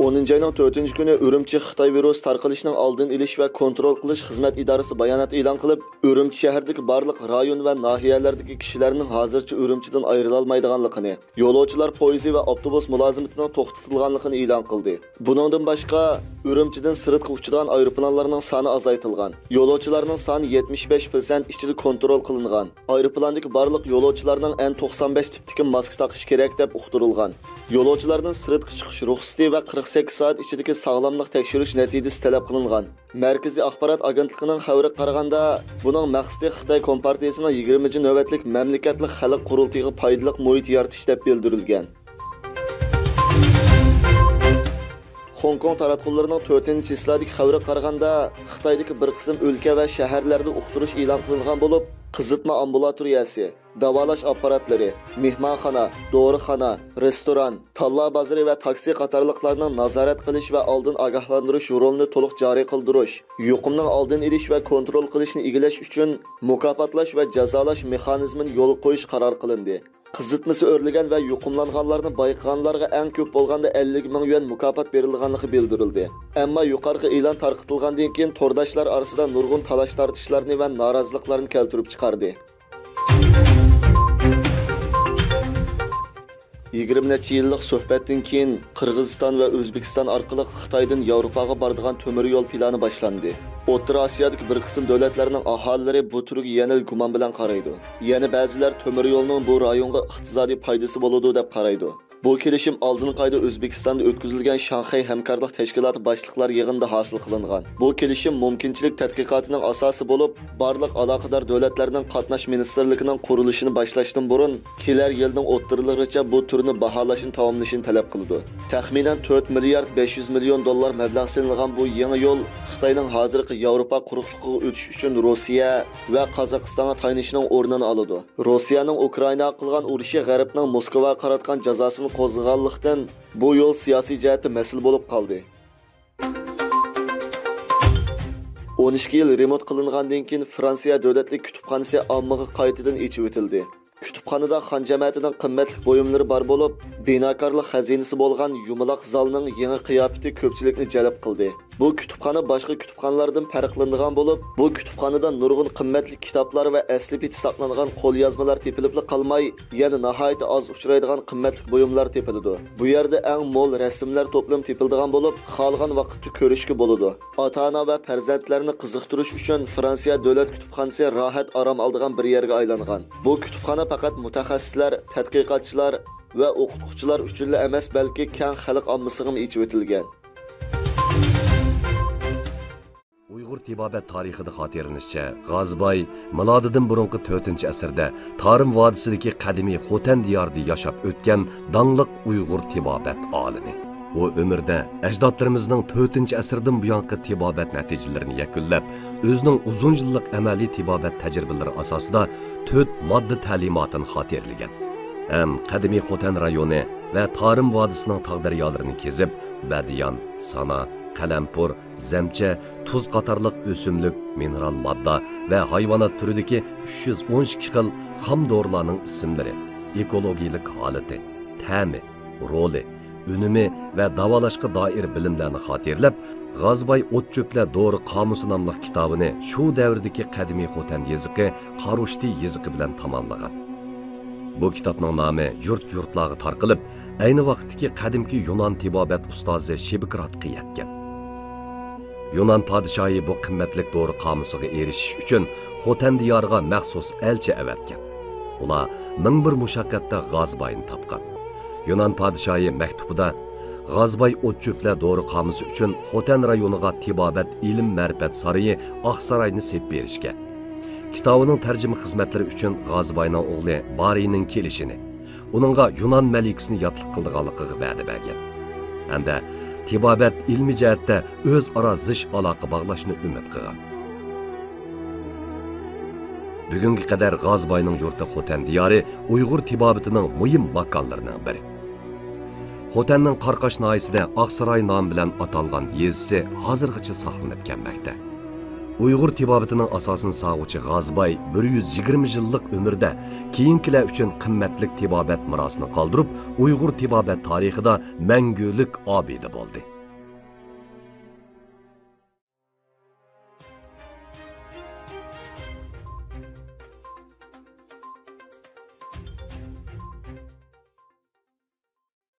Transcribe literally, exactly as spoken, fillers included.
ئونىنچى ئاينىڭ تۆتىنچى كۈنى ئۈرۈمچى خىتاي ۋىرۇس تارقىلىشىنىڭ ئالدىنى ئېلىش ۋە كونترول قىلىش خىزمەت ئىدارىسى بايانات ئېلان قىلىپ، ئۈرۈمچى شەھىرىدىكى بارلىق رايون ۋە ناھىيەلەردىكى كىشىلەرنىڭ ھازىرچە ئۈرۈمچىدىن ئايرىلالمايدىغانلىقىنى، يولۇچىلار پويىزى ۋە ئاپتوبۇس مۇلازىمىتىنىڭ توختىتىلغانلىقىنى ئېلان قىلدى. بۇنىڭدىن باشقا، ئۈرۈمچىدىن سىرتقا ئۇچىدىغان ئايروپىلانلارنىڭ سانى ئازايتىلغان. يولۇچىلارنىڭ سانى يەتمىش بەش پىرسەنت ئىچىدە كونترول قىلىنغان. ئايروپىلاندىكى بارلىق يولۇچىلارنىڭ ئېن توقسان بەش تىپتىكى ماسكا تاقىشى كېرەك دەپ ئۇقتۇرۇلغان. يولۇچىلاردىن سىرتقا چىقىش رۇخسىتى ۋە قىرىق سەككىز سائەت ئىچىدىكى ساغلاملىق تەكشۈرۈش نەتىجىسى تەلەپ قىلىنغان. مەركىزىي ئاخبارات ئاگېنتلىقىنىڭ خەۋىرىگە قارىغاندا، بۇنىڭ مەقسىتى خىتاي كومپارتىيىسىنىڭ يىگىرمىنچى نۆۋەتلىك مەملىكەتلىك خەلق قۇرۇلتىيىغا پايدىلىق مۇھىت يارىتىش دەپ بىلدۈرۈلگەن. خوڭكوڭ تاراتقۇلىرىنىڭ تۆتىنچى چىسلادىكى خەۋىرىگە قارىغاندا، خىتايدىكى بىر قىسىم ئۆلكە ۋە شەھەرلەردە ئۇقتۇرۇش ئېلان قىلىنغان بولۇپ، قىزىتما ئامبۇلاتورىيەسى، داۋالاش ئاپپاراتلىرى، مېھمانخانا، دورىخانا، رېستوران، تاللا بازىرى ۋە تاكسى قاتارلىقلارنىڭ نازارەت قىلىش ۋە ئالدىن ئاگاھلاندۇرۇش رولىنى تولۇق جارى قىلدۇرۇش، يۇقۇمنىڭ ئالدىنى ئېلىش ۋە كونترول قىلىشنى ئىگىلەش ئۈچۈن مۇكاپاتلاش ۋە جازالاش مېخانىزمىنى يولغا قويۇش قارار قىلىندى. قىزىتمىسى ئۆرلىگەن ۋە يۇقۇملانغانلارنى بايقىغانلارغا ئەڭ كۆپ بولغاندا ئەللىك مىڭ يۈەن مۇكاپات بېرىلىدىغانلىقى بىلدۈرۈلدى. ئەمما يۇقىرىقى ئېلان تارقىتىلغاندىن كېيىن تورداشلار ئارىسىدا نۇرغۇن تالاش-تارتىشلارنى ۋە نارازىلىقلارنى كەلتۈرۈپ چىقاردى. يىگىرمە نەچچە يىللىق سۆھبەتتىن كېيىن، قىرغىزىستان ۋە ئۆزبېكىستان ئارقىلىق خىتايدىن ياۋروپاغا بارىدىغان تۆمۈر يول پىلانى باشلاندى. ئوتتۇرا ئاسىيادىكى بىر قىسىم دۆلەتلەرنىڭ ئاھالىلىرى بۇ تۈرگە يەنىلا گۇمان بىلەن قارايدۇ. يەنە بەزىلەر تۆمۈر يولنىڭ بۇ رايونغا ئىقتىسادىي پايدىسى بولىدۇ دەپ قارايدۇ. بۇ كېلىشىم ئالدىنقى ئايدا ئۆزبېكىستاندا ئۆتكۈزۈلگەن شاڭخەي ھەمكارلىق تەشكىلاتى باشلىقلار يىغىنىدا ھاسىل قىلىنغان. بۇ كېلىشىم مۇمكىنچىلىك تەتقىقاتىنىڭ ئاساسى بولۇپ، بارلىق ئالاقىدار دۆلەتلەرنىڭ قاتناش مىنىستىرلىكىنىڭ قۇرۇلۇشىنى باشلاشتىن بۇرۇن، كېلەر يىلنىڭ ئوتتۇرىلىرىغىچە بۇ تۈرنى باھالاشنى تاماملىشىنى تەلەپ قىلىدۇ. تەخمىنەن تۆت مىليارد بەش يۈز مىليون دوللار مەبلەغ سېلىنغان بۇ يېڭى يول خىتاينىڭ ھازىرقى ياۋروپا قۇرۇقلۇقىغا ئۆتۈش ئۈچۈن روسىيە ۋە قازاقىستانغا تايىنىشنىڭ ئورنىنى ئالىدۇ. روسىيەنىڭ ئۇكرائىناغا قىلغان ئۇرۇشى غەربنىڭ موسكۋاغا قاراتقان جازاسىنى قوزغىغانلىقتىن، بۇ يول سىياسىي جەھەتتە مەسىلە بولۇپ قالدى. ئون ئىككى يىل رېمونت قىلىنغاندىن كېيىن، فرانسىيە دۆلەتلىك كۇتۇپخانىسى ئاممىغا قايتىدىن ئېچىۋېتىلدى. كۇتۇپخانىدا خان جەمەتىنىڭ قىممەتلىك بۇيۇملىرى بار بولۇپ، بىناكارلىق خەزىنىسى بولغان يۇمىلاق زالنىڭ يېڭى قىياپىتى كۆپچىلىكنى جەلپ قىلدى. بۇ كۇتۇپخانا باشقا كۇتۇپخانىلاردىن پەرقلىنىدىغان بولۇپ، بۇ كۇتۇپخانىدا نۇرغۇن قىممەتلىك كىتابلار ۋە ئەسلى پېتى ساقلانغان قوليازمىلار تېپىلىپلا قالماي، يەنە ناھايىتى ئاز ئۇچرايدىغان قىممەتلىك بۇيۇملار تېپىلىدۇ. بۇ يەردە ئەڭ مول رەسىملەر توپلىمى تېپىلىدىغان بولۇپ، خالىغان ۋاقىتتا كۆرۈشكە بولىدۇ. ئاتا-ئانا ۋە پەرزەنتلەرنى قىزىقتۇرۇش ئۈچۈن فرانسىيە دۆلەت كۇتۇپخانىسى راھەت ئارام ئالىدىغان بىر يەرگە ئايلانغان. بۇ كۇتۇپخانا پەقەت مۇتەخەسسىسلەر، تەتقىقاتچىلار ۋە ئوقۇتقۇچىلار ئۈچۈنلا ئەمەس، بەلكى كەڭ خەلق ئاممىسىغىمۇ ئېچىۋېتىلگەن. ئۇيغۇر تېبابەت تارىخىدا خاتىرىلىنىشىچە، غازىباي مىلادىدىن بۇرۇنقى تۆتىنچى ئەسىردە تارىم ۋادىسىدىكى قەدىمىي خوتەن دىيارىدا ياشاپ ئۆتكەن داڭلىق ئۇيغۇر تېبابەت ئالىمى. ئۇ ئۆمرىدە ئەجدادلىرىمىزنىڭ تۆتىنچى ئەسىردىن بۇيانقى تېبابەت نەتىجىلىرىنى يەكۈنلەپ، ئۆزىنىڭ ئۇزۇن يىللىق ئەمەلىي تېبابەت تەجرىبىلىرى ئاساسىدا تۆت ماددا تەلىماتىنى خاتىرىلىگەن ھەم قەدىمىي خوتەن رايونى ۋە تارىم ۋادىسىنىڭ تاغ دەريالىرىنى كېزىپ، بەدىيان، سانا، قەلەمپۇر، زەمچە، تۇز قاتارلىق ئۆسۈملۈك، مىنېرال ماددا ۋە ھايۋانات تۈرىدىكى ئۈچ يۈز ئون ئىككى خىل خام دورىلارنىڭ ئىسىملىرى، ئېكولوگىيەلىك ھالىتى، تەمى، رولى، ئۈنۈمى ۋە داۋالاشقا دائىر بىلىملەرنى خاتىرىلەپ، غازىباي ئوت-چۆپلەر دورا قامۇسى ناملىق كىتابىنى شۇ دەۋردىكى قەدىمىي خوتەن يېزىقى، قارۇشتى يېزىقى بىلەن تاماملىغان. بۇ كىتابنىڭ نامى يۇرت-يۇرتلارغا تارقىلىپ، ئەينى ۋاقىتتىكى قەدىمكى يۇنان تېبابەت ئۇستازى شىبىكراتقا يەتكەن. يۇنان پادىشاھى بۇ قىممەتلىك دورا قامۇسىغا ئېرىشىش ئۈچۈن خوتەن دىيارىغا مەخسۇس ئەلچى ئەۋەتكەن. ئۇلار مىڭ بىر مۇشەققەتتە غازىباينى تاپقان. يۇنان پادىشاھى مەكتۇبىدا، غازىباي ئوت-چۆپلەر دورا قامۇسى ئۈچۈن خوتەن رايونىغا تېبابەت ئىلىم-مەرىپەت سارىيى ئاقساراينى سېلىپ بېرىشكە، كىتابىنىڭ تەرجىمە خىزمەتلىرى ئۈچۈن غازىباينىڭ ئوغلى بارىنىڭ كېلىشىنى، ئۇنىڭغا يۇنان مەلىكىسىنى ياتلىق قىلىدىغانلىقىغا ۋەدە بەرگەن ھەمدە تېبابەت ئىلمىي جەھەتتە ئۆزئارا زىچ ئالاقە باغلاشنى ئۈمىد قىلغان. بۈگۈنگە قەدەر غازىباينىڭ يۇرتى خوتەن دىيارى ئۇيغۇر تېبابىتىنىڭ مۇھىم ماكانلىرىنىڭ بىرى. خوتەننىڭ قاراقاش ناھىيەسىدە ئاقساراي نامى بىلەن ئاتالغان يېزىسى ھازىرغىچە ساقلىنىپ كەلمەكتە. ئۇيغۇر تېبابىتىنىڭ ئاساسىنى سالغۇچى غازىباي بىر يۈز يىگىرمە يىللىق ئۆمرىدە كېيىنكىلەر ئۈچۈن قىممەتلىك تېبابەت مىراسىنى قالدۇرۇپ، ئۇيغۇر تېبابەت تارىخىدا مەڭگۈلۈك ئابىدە بولدى.